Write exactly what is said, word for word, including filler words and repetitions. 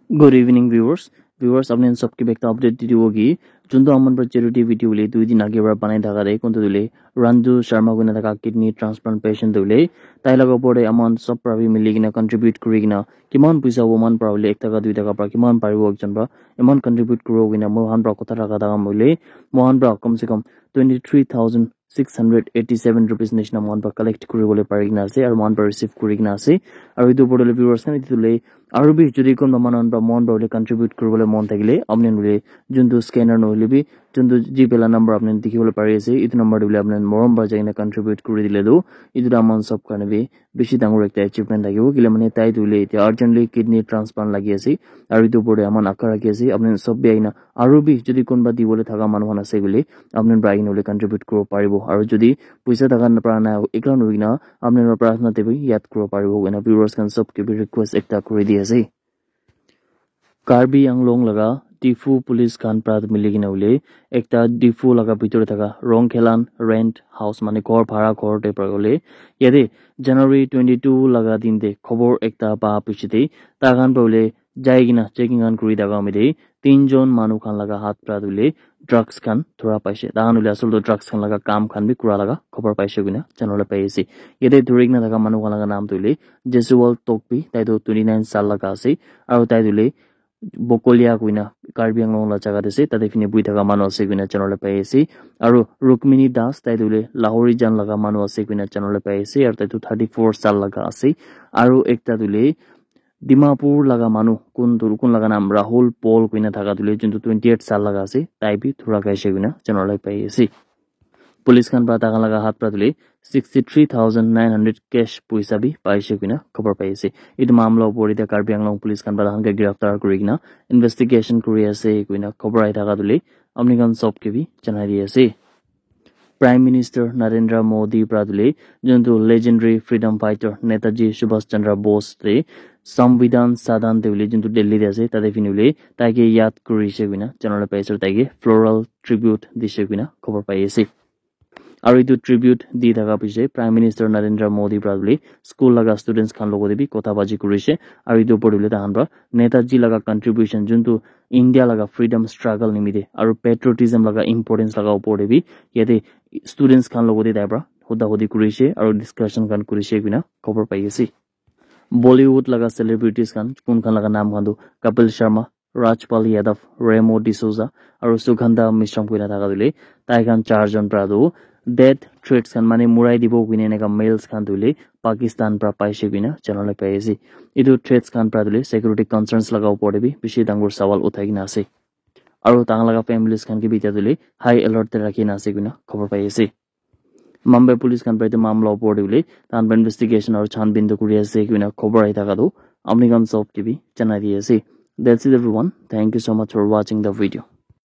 Good evening, viewers. Viewers, apni khan sob ke ekta update di dibo ki, juntu aman pra charity video hoile dui din age pra banai thaka de, kuntu hoile Ranju Sharma koina thaka kidney transplant patient tu hoile, tai laga opor de aman sob pra bi mili kena contribute kuri kena, kiman puisa hobo man pra hoile ek taka dui taka pra kiman paribo ekjon pra, eman contribute kuribo koina moi khan pra kotha rakha thaka moi hoile, moi khan pra kam se kam twenty three thousand six hundred eighty seven rupees nishina moi khan pra collect kuri bole pari kena ase, aru moi khan pra receive kuri kena ase. Aru etu opor te viewers khan, etu tu hoile aru bi jodi kunba manu khan pra moi khan pra hoile contribute kuri bole mon thakile, apni khan hoile juntu scanner nohoile bi juntu GPay la number apni khan dikhi bole pari ase, etu number te hoile apni khan morom pra jai kena contribute kuri dile tu, etu tu aman sob karne bi bishi dangor ekta achievement thakibo, kile mane tai tu hoile etia urgently kidney transplant lagi ase, aru etu opor te aman aka rakhi ase, apni khan sob bi ahi kena aru bi jodi kunba dibole thaka manu khan ase koile, apni khan pra ahi kena hoile contribute kuribo paribo. Aru jodi puisa thaka pra na ekla nohoi kena apni khan pra prarthana te bi yad kuribo paribo koina viewers khan sob ke bi request ekta kuri di ase. Karbi Anglong laga Diphu police khan pra mili kena hoile ekta Diphu laga bitor te thaka Rongkhelan rent house mane ghor bhara ghor te pra hoile yate January twenty two laga din te khobor ekta pa piche te tai khan pra hoile jai kena checking khan kuri thaka time te tinjon manu khan laga hath pra tu hoile drugs khan dhura paise. Tai khan hoile asol tu drugs khan laga kam khan bi kura laga khobor paise koina janabole pai ase. Yate dhuri kena thaka manu khan laga naam tu hoile Jesuwal Tokbi, tai tu twenty nine saal laga ase, aru tai tu hoile Bokolia koina Karbi Anglong la jaga te ase, tate phine buhi thaka manu ase koina janabole pai ase. Aru Rukmini Das, tai tu hoile Lahorijan laga manu ase koina janabole pai ase, aru tai tu thirty four saal laga ase. Aru ekta tu hoile Dimapur laga manu, kun tu, kun laga naam Rahul Paul koina thaka tu hoile, juntu twenty eight saal laga ase, tai bi dhura khaise koina janabole pai ase. Police khan pra tai khan laga hath pra tu hoile sixty three thousand nine hundred cash puisa bi paise koina khobor pai ase. Etu mamla opor te Karbi Anglong police khan pra tai khan ke giraftar kuri kena investigation kuri ase koina khobor ahi thaka tu hoile apni khan sob ke bi janai di ase. Prime Minister Narendra Modi pra tu hoile juntu legendary freedom fighter Netaji Subhash Chandra Bose te Samvidhan Sadan te hoile juntu Delhi te ase, tate phine hoile tai ke yad kurise koina janabole pai ase, tai ke floral tribute dise koina khobor pai ase. Aru etu tribute di thaka piche Prime Minister Narendra Modi pra hoile school laga students khan logot te bi kotha baji kurise, aru etu opor te hoile tai khan pra Netaji laga contribution juntu India laga freedom struggle nimite aru patriotism laga importance laga opor te bi yate students khan logot te tai pra hoda hodi kurise aru discussion khan kurise koina khobor pai ase. Bollywood laga celebrities khan, kun khan laga naam khan tu Kapil Sharma, Rajpal Yadav, Remo D'Souza aru Sugandha Mishram koina thaka tu hoile tai khan char jon pra tu death threats khan mane murai dibo koina eneka mails khan tu hoile Pakistan pra paise koina janabole pai ase. Etu threats khan pra tu hoile security concerns laga opor te bi bishi dangor sawal uthai kena ase. Aru tai khan laga families khan ke bi etia tu hoile high alert te rakhi kena ase koina khobor pai ase. Mumbai police khan pra etu mamla opor te hoile tai khan pra investigation aru chhanbin tu kuri ase koina khobor ahi thaka tu apni khan sob ke bi janai di ase. That's it everyone. Thank you so much for watching the video.